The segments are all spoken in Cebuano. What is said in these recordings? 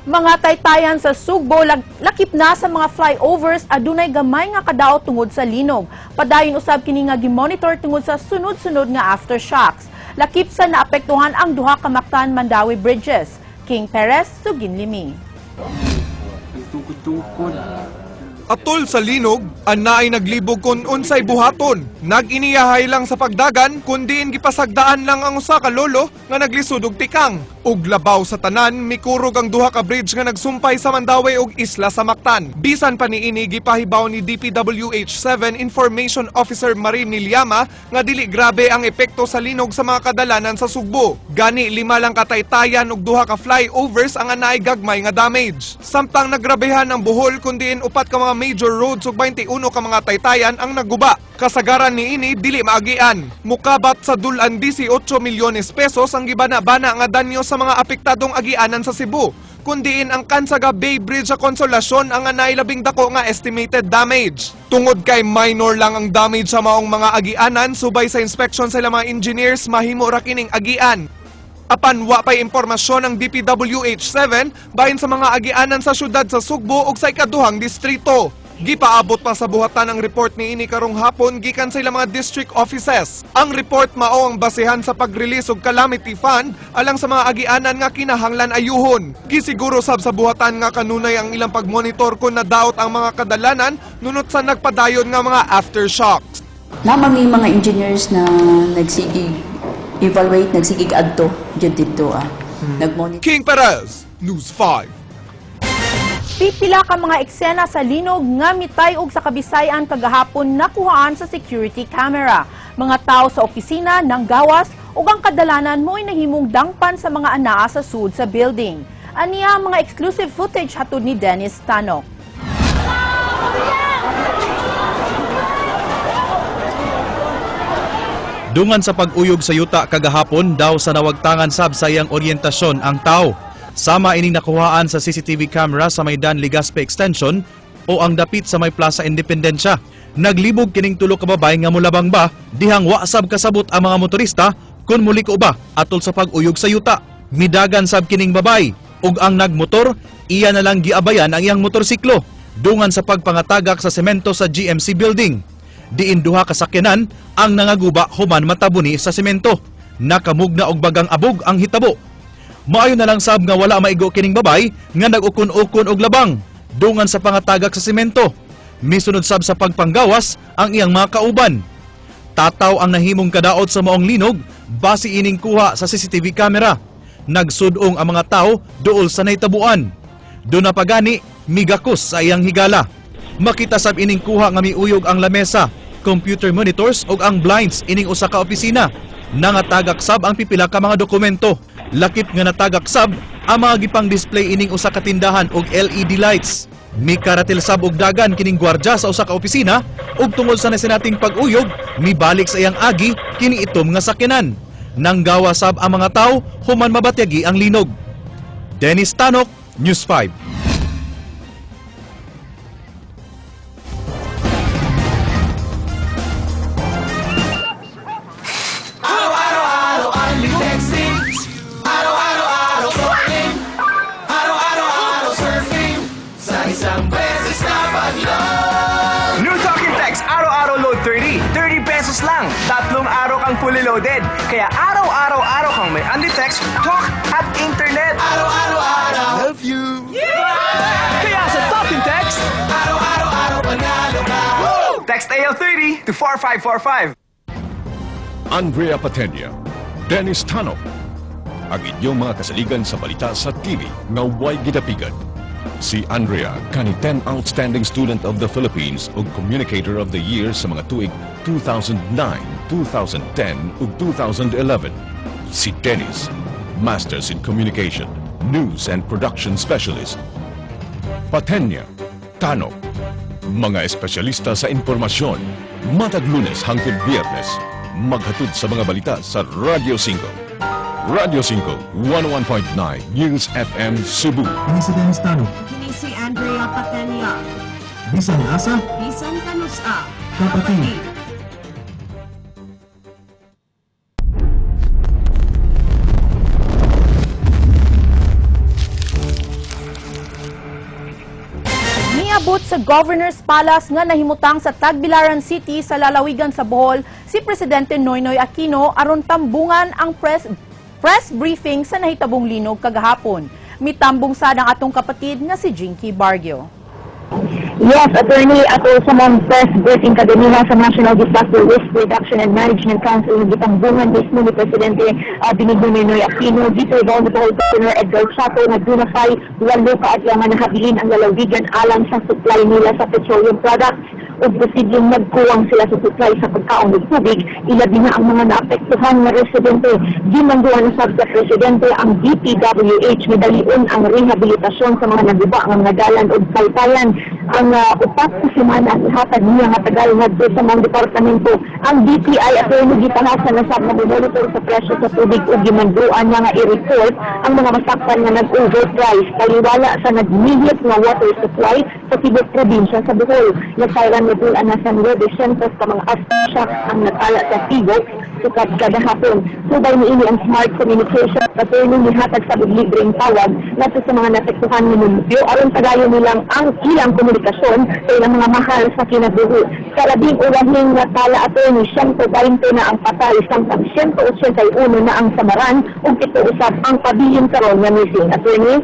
Mga taytayan sa Sugbo lakip na sa mga flyovers adunay gamay nga kadaot tungod sa linog. Padayon usab kini nga gimonitor tungod sa sunod-sunod nga aftershocks. Lakip sa naapektuhan ang duha ka Mactan Mandaue bridges. King Perez, Suginlimi. Nagtukod-tukod. Atol sa linog, anaay naglibog kon unsay buhaton. Nag-iniyahay lang sa pagdagan, kundiin gipasagdaan lang ang usa ka lolo nga naglisod og tikang. Ug labaw sa tanan, mikurog ang duha ka bridge nga nagsumpay sa Mandaue ug isla sa Mactan. Bisan pa niini, gipahibaw ni DPWH 7 Information Officer Marie Niliama nga dili grabe ang epekto sa linog sa mga kadalanan sa Sugbo. Gani lima lang kataytayan ug duha ka flyovers ang anaay gagmay nga damage. Samtang nagrabehan ang Bohol, kundiin upat ka mga major roads ug 21 ka mga taytayan ang naguba. Kasagaran niini dili maagian. Mukabat sa dulan 18 milyones pesos ang gibana-bana nga danyo sa mga apektadong agianan sa Cebu. Kundiin ang Cansaga Bay Bridge sa Consolacion ang anay labing dako nga estimated damage. Tungod kay minor lang ang damage sa maong mga agianan, subay sa inspection sa ilang mga engineers, mahimo ra kining agian. Apan wa pay impormasyon ang DPWH 7 bahin sa mga agianan sa syudad sa Sugbo ug sa ikaduhang distrito. Gipaabot pa sa buhatan ang report niini karong hapon gikan sa ilang mga district offices. Ang report mao ang basehan sa pag-release og calamity fund alang sa mga agianan nga kinahanglan ayuhon. Gisiguro sab sa buhatan nga kanunay ang ilang pagmonitor kung nadaot ang mga kadalanan nunot sa nagpadayon nga mga aftershocks. Namang may mga engineers na nagsigig evaluate, nagsigig adto jud didto. Nagmonitor. King Perez, News 5. Pipila ka mga eksena sa linog nga mitay-og sa Kabisayan kagahapon nakuhaan sa security camera. Mga tao sa opisina nang gawas ug ang kadalanan mo'y nahimong dangpan sa mga anaa sa sud sa building. Aniya ang mga exclusive footage hatod ni Dennis Tanok. Dungan sa pag-uyog sa yuta kagahapon daw sa nawagtangan sab sa iyang oryentasyon ang tao. Sama ining nakuhaan sa CCTV camera sa Maydan Legazpi Extension o ang dapit sa may Plaza Independencia. Naglibog kining tulo ka babay nga mulabang ba dihang wa sab kasabot ang mga motorista kun muliko ba atol sa pag-uyog sa yuta. Midagan sab kining babay ug ang nagmotor iya na lang giabayan ang iyang motorsiklo dungan sa pagpangatagak sa semento sa GMC building. Diin duha ka sakyanan ang nangaguba human matabuni sa semento. Nakamugna og bagang abog ang hitabo. Maayo na lang sab nga wala maigo kining babay nga nag-ukon-ukon og labang dungan sa pangatagak sa semento. Misunod sab sa pagpanggawas ang iyang mga kauban. Tataw ang nahimong kadaot sa maong linog base ining kuha sa CCTV camera. Nagsudong ang mga tao duol sa nahitabuan. Doon na pagani migakos sa iyang higala. Makita sab ining kuha nga miuyog ang lamesa, computer monitors ug ang blinds ining usa ka opisina. Nangatagak sab ang pipila ka mga dokumento. Lakip nga natagak sab ang mga gipang display ining usa ka tindahan og LED lights. Mikaratil sab og dagan kining gwardya sa usa ka opisina ug tungod sa nasinating pag-uyog, mibalik sa iyang agi kini itom nga sakyanan. Nanggawa sab ang mga tawo human mabatyagi ang linog. Dennis Tanok, News 5. Araw-araw texting, araw-araw calling, araw-araw surfing, sa isang beses na pag-load. New Talk and Text, araw-araw load 30. 30 pesos lang. 3 araw kang fully loaded. Kaya araw-araw-araw kang may unli text, talk, at internet. Araw-araw-araw, love you. Kaya sa Talk and Text, Araw-araw-araw, panalo ka. Text AL30 to 4545. Andrea Patenia, Dennis Tanok, ang inyong mga kasaligan sa balita sa TV nga way gidapigan. Si Andrea, kani 10 Outstanding Student of the Philippines ug Communicator of the Year sa mga tuig 2009, 2010 ug 2011. Si Dennis, Masters in Communication, News and Production Specialist. Patenia, Tanok, mga espesyalista sa impormasyon, matag Lunes hangtod Biyernes, maghatod sa mga balita sa Radyo 5. Radyo 5, 101.9 News FM Cebu. Kini si Dennis Tanok. Kini si Andrea Patenia. Bisan asa, Bisan kanusa. Kapati. Niabot sa Governor's Palace nga nahimutang sa Tagbilaran City sa lalawigan sa Bohol si Presidente Noynoy Aquino aron tambungan ang press briefing sa nahitabong linog kagahapon. Mitambong sad ang atong kapatid nga si Jinky Bargio. Yes, Attorney, ato sa mga press briefing kaganiha sa National Disaster Risk Reduction and Management Council, gitambungan mismo ni Presidente Benigno Noynoy Aquino, dito ni Bohol Governor Edgar Chatto nga duna pay 8 ka adlaw nga nahabilin ang lalawigan alang sa supply nila sa petroleum products ug posibleng nagkuwang sila sa supply sa pagkaon ug tubig, ilabi na ang mga naapektuhan nga residente. Gimanduan na sab sa presidente ang DPWH nga dalion ang rehabilitasyon sa mga naguba nga mga dalan ug paypayan. Ang 4 ka semana ang ihatag niya nga tagal ngadto sa mga departamento. Ang DTI, Attorney, gitahasan na sab nga monitor sa presyo sa tubig ug gimanduan niya nga i-report ang mga masakpan nga nag-overprice taliwala sa nagnihit nga water supply sa tibok probinsya sa Bohol. Nasayran ni na sa 900 ka mga aftershocks ang natala sa Phivolcs sukad kagahapon. Subay niini, ang Smart Communication, Attorney, nihatag sa libreng tawag ngadto sa mga naapektuhan nga munisipyo aron padayon nilang ang ilang komunikasyon sa ilang mga mahal sa kinabuhi. Sa labing ulahing natala, Attorney, 120 na ang patay samtang 181 na ang samaran ug 7 usab ang pabilin karon nga missing. Attorney?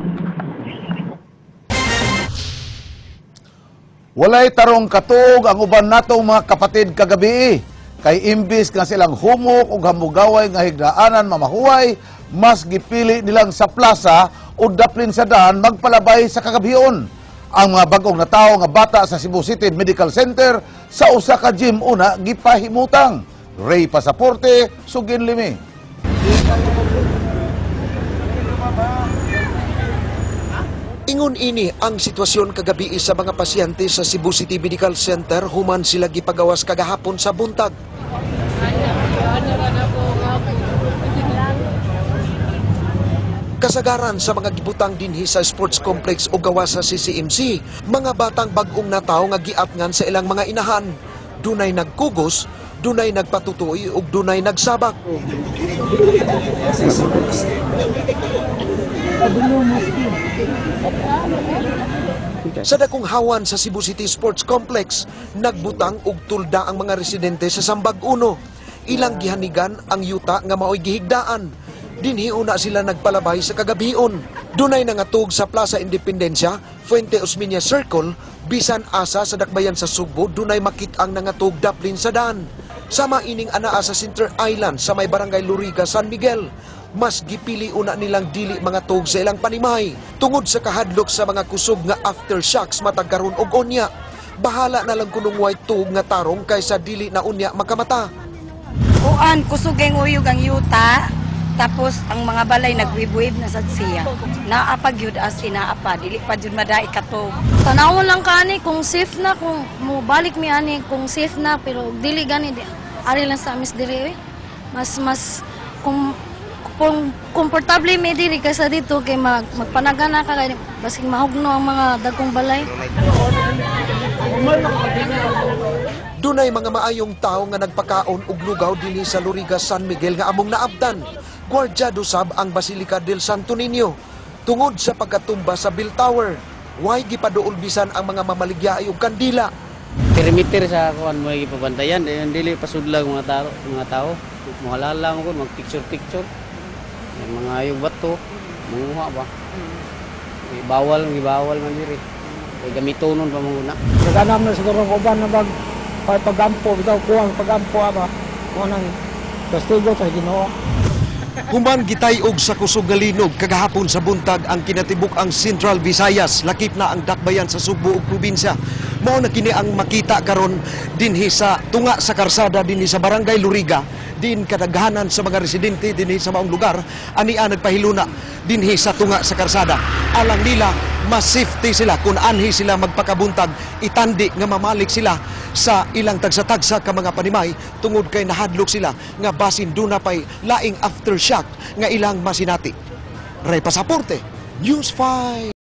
Walay tarong katuog ang uban natong mga kapatid kagabi. Kay imbis nga silang humok ug hamugaway nga higdaanan mamahuway, mas gipili nilang sa plaza o daplin sa daan magpalabay sa kagabion. Ang mga bagong natawo nga bata sa Cebu City Medical Center sa usa ka gym una gipahimutang. Ray Pasaporte, Sugin Limi. Ingon ini ang sitwasyon kagabi sa mga pasyente sa Cebu City Medical Center human sila gipagawas kagahapon sa buntag. Kasagaran sa mga gibutang dinhi sa sports complex o gawas sa CCMC, mga batang bag-ong natawo nga giatngan sa ilang mga inahan. Dunay nagkugos, dunay nagpatutuoy ug dunay nagsabak. Sa dakong hawan sa Cebu City Sports Complex, nagbutang og tulda ang mga residente sa Sambag Uno. Ilang gihanigan ang yuta nga maoy gihigdaan. Dinhi una sila nagpalabay sa kagabion. Dunay nangatug sa Plaza Independencia, Fuente Osmeña Circle, bisan asa sa dakbayan sa Sugbo, dunay makit-ang nangatug daplin sa daan. Sama ining anaa sa Center Island sa may barangay Luriga, San Miguel. Mas gipili una nilang dili mga tug sa ilang panimay tungod sa kahadlok sa mga kusog nga aftershocks matag karon og unya. Bahala na lang kunong way tug nga tarong kaysa dili na unya makamata. Kuan, kusog kay uyog ang yuta, tapos ang mga balay nagwibwib na sad siya. Naa pa gyud, as in naa pa, dili pa gyud madai katog. Tanawon lang kani kung safe na, kung mobalik mi ani kung safe na, pero dili gani ari lang sa amis diri eh. Mas kung komportable mi diri kaysa dito kay magpanagana ka kay basig mahugno ang mga dagkong balay. Dunay mga maayong tao nga nagpakaon og lugaw dinhi sa Luriga, San Miguel nga among naabdan. Gwardyado sab ang Basilica del Santo Niño tungod sa pagkatumba sa Bell Tower. Way gipaduol bisan ang mga mamaligya og kandila. Perimeter sa kuan mo gipabantayan, dili pasudlag mga tao. Muhalala mo kun mag picture-picture. Yung mga yung bato, manguha ba? Bawal, gibawal man diri. Kay gamitonon pa manguna. Naganam na siguro ko ba na paggampo, bitaw kuwang pagampo ba? Kuwang ang kastigo sa Ginoo. Human gitay-og sa kusog nga linog kagahapon sa buntag ang kinatibuk-ang Central Visayas, lakip na ang dakbayan sa Sugbo ug probinsya. Mao na kini ang makita karon dinhi sa tunga sa karsada dinhi sa Barangay Luriga, din kadaghanan sa mga residente dinhi sa maong lugar ania nagpahiluna dinhi sa tunga sa karsada. Alang nila mas safety sila kung anhi sila magpakabuntag, itandi nga mamalik sila sa ilang tagsa-tagsa ka mga panimay tungod kay nahadlok sila nga basin duna pay laing aftershock nga ilang masinati. Ray Pasaporte, News 5.